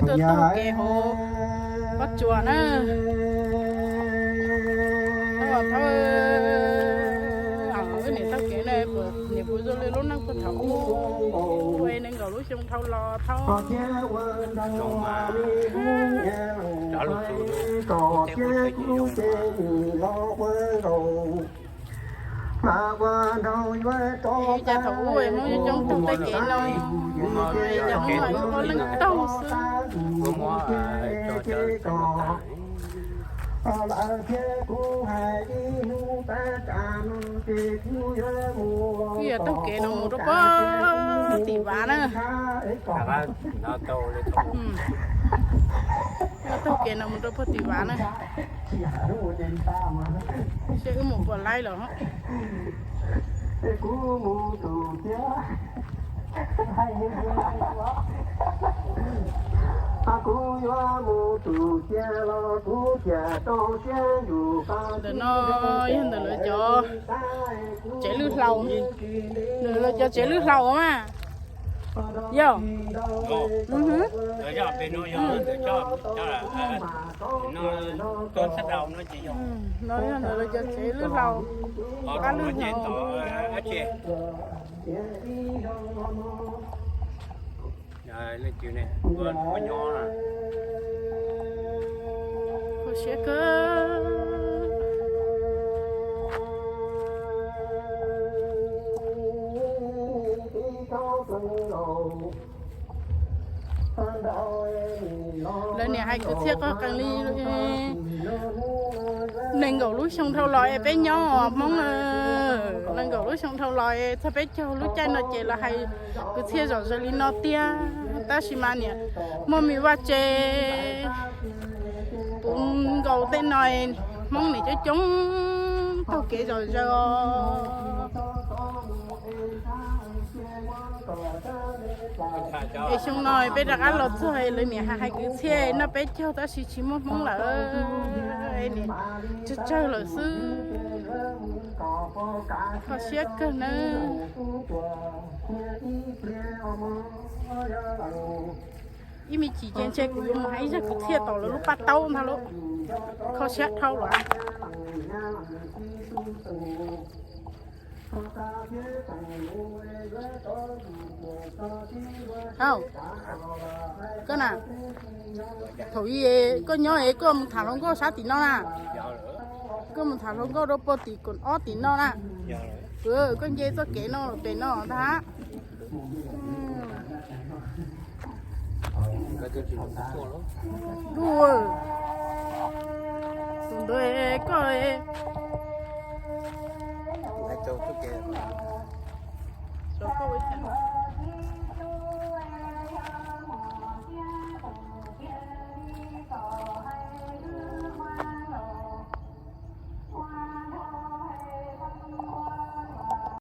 Tuaj taug kev hauv pob tsuas na. Thawb, thawb, wb niam taug kev na, niam puas zoo li lub neej puag thaum ub, nees nkaum lub xyoo dhau los thawb. Cas thaum ub Hmoob coob coob taug tej kev no, cas Hmoob no ua leej taug xwb. Kuv yog taug kev no mus rau puag tim Vav na. Yog taug kev no mus rau puag tim Vav na. Seb wb mus puas laib los. Ntawm no yog ntawm lawv cov tsev lwj hlau, ntawm lawv cov tsev lwj hlau mas. Yog. No yog ntawm lawv cov tsev lwj hlau, qab lwj hlau. Kho siab kawg. Lawv niam hais kwv txhiaj qoj qees li nees nkaum lub xyoo dhau los es peb nyob Hmoob, nees nkaum lub xyoo dhau los es txog peb caug lub caij no ces lawv hais kwv txhiaj zom zaws li no tiag. Tab sis mas niam muaj me vaj tse puv nkaus tej no, Hmoob niam coob coob taug kev zom zaws os. Es xyoo no peb rov qab los txog lawv niam hais kwv txhiaj noj peb caug tab sis tsis muaj Hmoob lawm, niam tsawg tsawg lawm xwb. Kho siab kawg nawb. Ib me chim ces ntshe kuv yuav mus hais ib zaj kwv txhiaj tom lawv lub paj taub ntag lauj. Kho siab dhau lawm. Au, koj na, thaum ub koj nyob es koj mus tham hluas nkauj sab tim no na, koj mus tham hluas nkauj rau puag tim koom ob tim no na, koj nce txoj kev no pem no ntag. Tus ntawd koj, koj